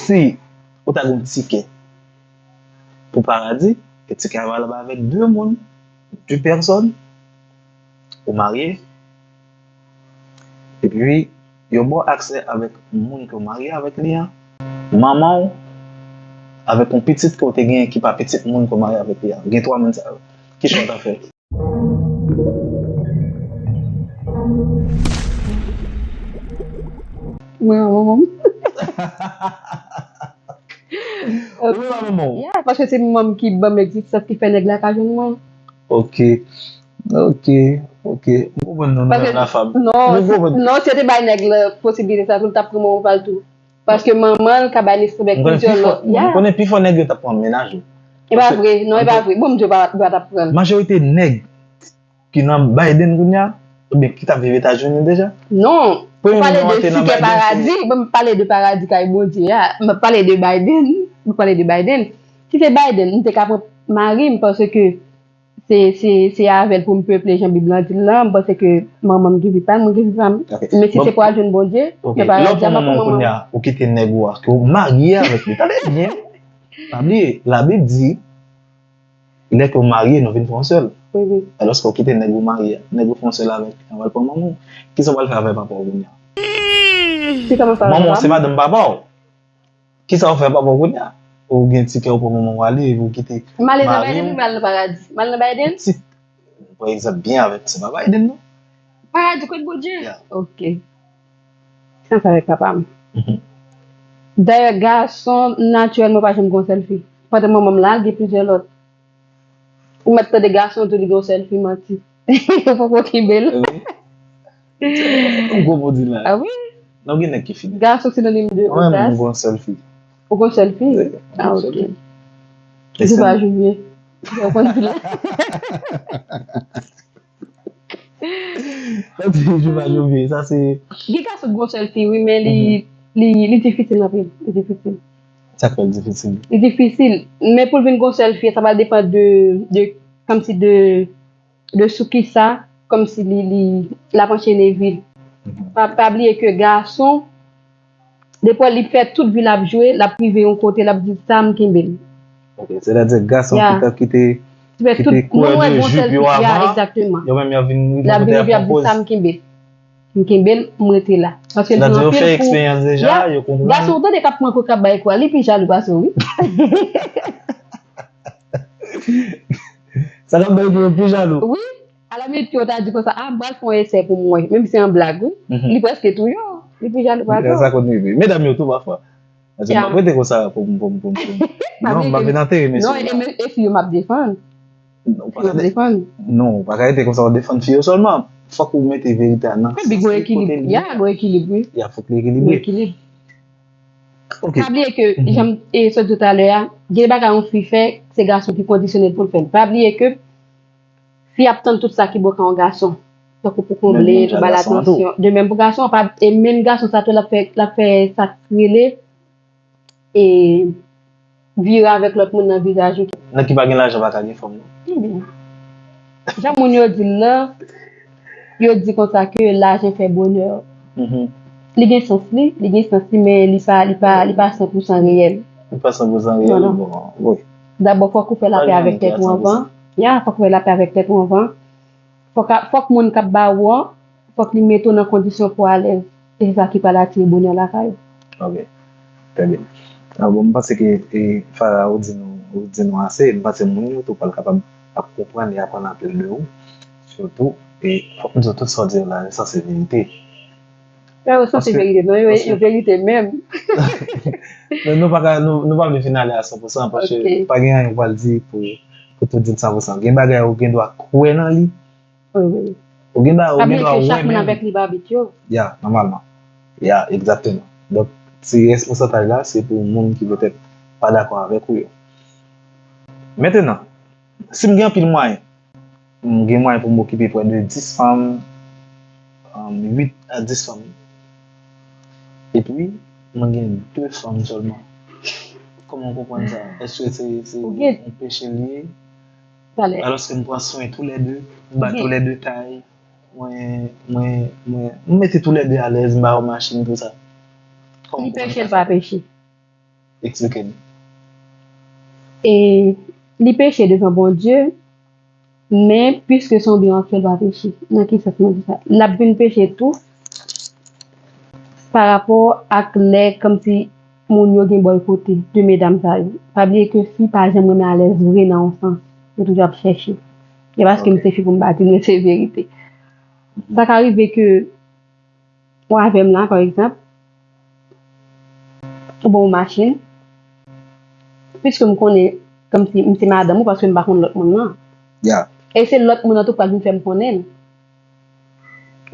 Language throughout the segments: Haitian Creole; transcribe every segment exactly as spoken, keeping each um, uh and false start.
Si ou ta gen yon tikè pou paradi, e tikè a valab avèk de moun, de pèsòn, ou marye, epi yo ba w aksè avèk moun ke w marye avèk li an, manman w, avèk yon pitit ke w te genyen ki pa pitit moun ke w marye avèk li an. Gen twa moun sa yo. Ki chwa w ta fè? Mwen, manman m. Ou menm a manman w? Yeah, paske se manman m ki ban m egzistans, ki fè nèg la ka jwenn mwen. Ok. Ok. Ok. M konprann nou, nou menm la fam. Non, non, si yo te bay nèg la posiblite sa tou, l t ap pran manman m pa l tou. Paske manman l ka bay nesans avèk plizyè lòt. M konnen pifò nèg yo t ap pran mennaj ou. E pa vre, non, e pa vre. Bondye pa, pa t ap pran l. Majorite nèg ki nan Biden kounye a, oubyen ki t ap viv Etazini deja? Non, m pale de sikè paradi, m pale de paradi kay Bondye a, m pale de Biden, m pale de Biden. Si se Biden, m te ka pran mari m paske se se se avè l pou m peple jan Bib lan di l lan, m panse ke manman m gen vi pa m, mwen gen vi pa m. Men si se pou al jwenn Bondye, nan paradi a, m ap pran manman m. Ou kite nèg ou a, ke w marye avèk li, tande byen, pa bliye, Labib di, lè ke w marye, nou vin fè yon sèl. Alòske w kite nèg ou marye a, nèg ou fè yon sèl avèk, ou al pran manman w. Kisa w pral fè avè papa w kounye a? Manman w se madanm papa w. Kisa w fè papa w kounye a? Ou gen tikè, ou pran manman w ale, epi w kite mari w. M ale nan Biden, m al nan paradi. M al nan Biden. Ti, pa egzanp, byen avèk, se pa Biden non. Paradi kot Bondye. Ok. Sa sa avèk papa m. Dayè, gason, natirèlman, pa janm gon sèl fi. Pandan manman m la, l gen plizyè lòt. Ou mèt tande gason di w li gen yon sèl fi, manti. Ou poko kenbe l. Yon gwo mo di la. Ah wi. Non, gen nèg ki fini. Gason sinonim de odas. Mwen, m gon sèl fi. Ou gon sèl fi? Ah, ok. Jou pa jou vye. Ou konn di la. Sa di jou pa jou vye. Sa se. Gen gason ki gon sèl fi, wi, men li, li, li difisil anpil. Li difisil. Sa k fè l difisil? Li difisil. Men pou l vin gon sèl fi, sa va depann de, de, kòmsi de, de sou kisa, kòmsi li, li, l ap anchene vi l. Pa, pa bliye ke gason, depi li fè tout vi l ap jwe, l ap rive yon kote, l ap di, "Sa m kenbe l." Ok, sètadi gason ki ta, ki te, ki te kouwè de jip yo avan, yo menm y ap vin rive kote y ap pran pòz. Sa m kenbe. M kenbe l, m rete la. Paske l gen anpil kou. Sètadi yo fè eksperyans deja, yo konprann. Gason, ou tande k ap pran kou, k ap bay kou a, li pi jalou pase w, wi. Sa k ap bay kou yo pi jalou. Wi. Alaminit, yo ta di konsa, "Ah, m pral fè yon esè pou m wè." Menm si se yon blag, wi. Li prèske touye w. Li pi jalou pase w. Sa konn rive. Medam yo tou pafwa. Paske m ap rete konsa pou m, pou m, pou m, pou m. Non, m pa vin antere mesye yo. Non, e fi yo m ap defann. Non, ou pa ka defann. Non, ou pa ka rete konsa w ap defann fi yo sèlman. Fòk ou mete verite a nan sans li kote li ye. Ya, gon ekilib, wi. Ya, fòk li ekilibre. Gon ekilib. Ok. Pa bliye ke, jan m, e, sot di w talè a, gen bagay yon fi fè, se gason ki kondisyone l pou l fè l. Pa bliye ke fi ap tann tout sa ki bò kay yon gason. Tankou pou konble, pou ba l atansyon. De menm pou gason an, pa, e menm gason sa tou, l ap fè, l ap fè sa k rele, e vire avèk lòt moun nan vizaj ou. Nèg ki pa gen lajan pa ka gen fanm non. Jan moun yo di l lan, yo di konsa ke lajan fè bonè. Li gen sans li, li gen sans li, men li pa, li pa, li pa san pou san reyèl. Li pa san pou san reyèl, bon, wi. Dabò, fòk ou fè lapè avèk tèt ou anvan. Ya, fòk ou fè lapè avèk tèt ou anvan. Fòk, fòk moun k ap ba ou an, fòk li mete w nan kondisyon pou w alèz. E se sa ki pral atire bonè lakay ou. Ok. Trè byen. Ah, bon, m panse ke, e, Farah, ou di nou, ou di nou ase. M panse moun yo tou pral kapab ap konprann e aprann anpil de ou. Sitou, e fòk m di w tout sa w di yo la, sa se verite. Sa yo sanse verite, non, yo, yo verite menm. Men nou pa ka, nou, nou pa vle fin ale a san pou san, paske pa gen anyen ou pral di pou, pou tou di l san pou san. Gen bagay ou gen dwa kwè nan li. Ou gen bagay ou gen dwa wè menm. Pa bliye ke chak moun avèk libre arbitre yo. Ya, nòmalman. Ya, egzakteman. Donk, ti responsantaj la, se pou moun ki petèt pa dakò avèk ou yo. Mentenan, si m gen anpil mwayen, m gen mwayen pou m okipe prè de dis fanm, uit a dis fanm. Epi, mwen gen de fanm sèlman. Kòman w konprann sa? Èske se, se yon peche l ye? Alòske m pran swen toulède, m ba toulède kay, mwen, mwen, mwen, m mete toulède alèz, m ba yo machin, tou sa. Kòman w konprann sa? Li peche, l pa peche. Eksplike nou. E li peche devan Bondye, men piske se yon byen an fè, l pa peche. Nan ki sans mwen di sa? L ap vin peche tou pa rapò ak lè kòmsi moun yo gen bò yo kote de medam sa yo. Pa bliye ke fi pa janm renmen alèz vre nan yon sans. Yo toujou ap chèche. E paske m se fi pou m pa di l, men se verite. Sa ka rive ke ou avè m la, pa egzanp, ou ban m yon machin, piske m konnen kòmsi m se madanm ou paske m pa konn lòt moun nan. Ya. E se lòt moun nan tou k pral vin fè m konnen l.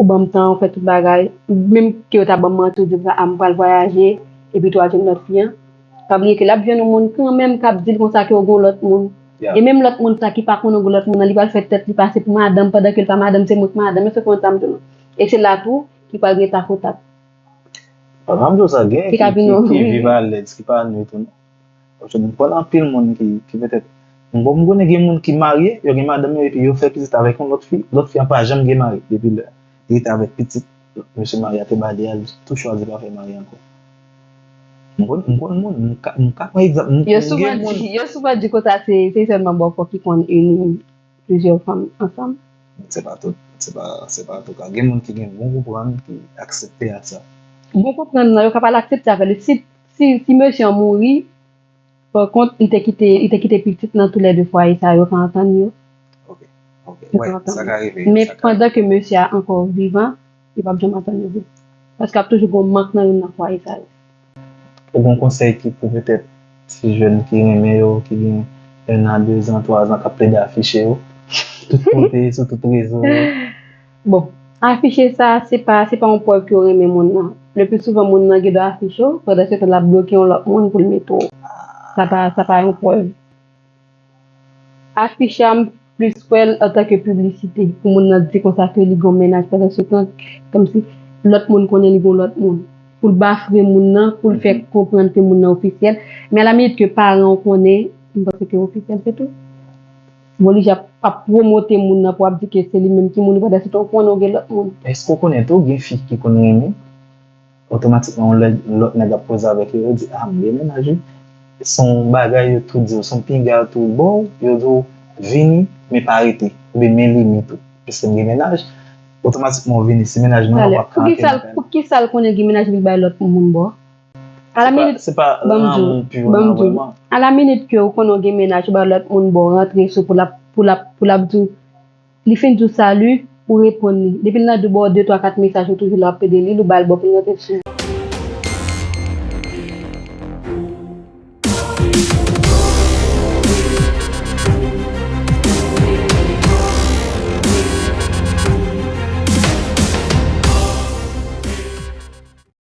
Ou ban m tan, ou fè tout bagay. Menm ke yo ta ban m manti, ou di m sa, a, m pral vwayaje, epi tou al jwenn lòt fi an. Pa bliye ke l ap jwenn yon moun kanmenm k ap di l konsa ke w gen yon lòt moun. Ya. E menm lòt moun sa ki pa konnen w gen lòt moun nan, li pral fè tèt li pase pou madanm, pandan ke l pa madanm, se mwen k madanm, èske w konprann sa m di w lan? E se la tou ki pral gen takotak. Pandan m di w sa, gen Ki fi ka ki, vin yon ki vi. Viv alèz, ki pa nwi tou non. Paske m konn anpil moun ki, ki petèt, m bon, m konnen gen moun ki marye, yo gen madanm yo, epi yo fè pitit avèk yon lòt fi, lòt fi an pa janm gen mari depi lè. Li rete avèk pitit, mesye mari a te ba li a, li tou chwazi pa fè mari ankò. M konn, m konn moun, m ka, m ka pran egzanp, m Yo m souvan gen moun. Di, yo souvan di konsa se se sèlman bòkò ki konn ini plizyè fanm ansanm. Se pa tout, se pa, se pa tout ka. Gen moun ki gen bon konprann, ki aksepte ak sa. Bon konprann nan, yo ka pa l aksepte avè li. Si, si, si mesye an mouri, pa kont, li te kite, li te kite pitit nan toulède fwaye sa yo ka antann yo. Ok, ok. Yo Wè, ka antann sa yo. Ka rive. Men Sa ka pandan ke mesye a ankò vivan, yo p ap janm antann yo vre. Paske ap toujou gen mank nan youn nan fwaye sa yo. Ou gen konsèy ki pou petèt ti jèn ki renmen yo, ki gen un an, deux ans, trois ans, k ap plede afiche yo tout kote, sou tout rezo. Bon, afiche sa, se pa, se pa yon prèv ke w renmen moun nan. Le pli souvan, moun nan gen dwa afiche w, pandan se tan l ap bloke yon lòt moun pou l mete w. Sa pa, sa pa yon prèv. Afiche a, m plis wè l antanke piblisite, pou moun nan di konsa ke li gen yon mennaj, pandan se tan, kòmsi lòt moun konnen li gen yon lòt moun. Pou l bafre moun nan, pou l fè konprann ke moun nan ofisyèl. Men alaminit ke paran w konnen, m panse ke ofisyèl, se tou. Bon, li ap, ap pwomote moun nan pou ap di ke se li menm ki mouri, pandan se tan w konnen w gen lòt moun. Èske w konnen tou, gen fi ki konn renmen, otomatikman yon lè lòt nèg ap koze avèk yo, yo di, ah, m gen mennaj wi. Se yon bagay yo tou di w, se yon piga yo tou ba w, yo di w, vini, men pa rete, oubyen men limit ou. Piske m gen mennaj, otomatikman w vini, si mennaj mwen an, w ap ka antre nan kay mwen. Poukisa l konnen l gen mennaj epi l bay lòt moun bò? Alaminit, se pa ban m di w, lanmou pur ban m nan di w. Vrèman. Alaminit ke w konnen w gen mennaj, ou bay lòt moun bò, rantre sou pou l ap, pou l ap, pou l ap di w, li fin di w sali, ou reponn li. Depi l nan di w ba w de, twa, kat mesaj, ou toujou la ap pede li, ou ba l bò pou l rantre sou.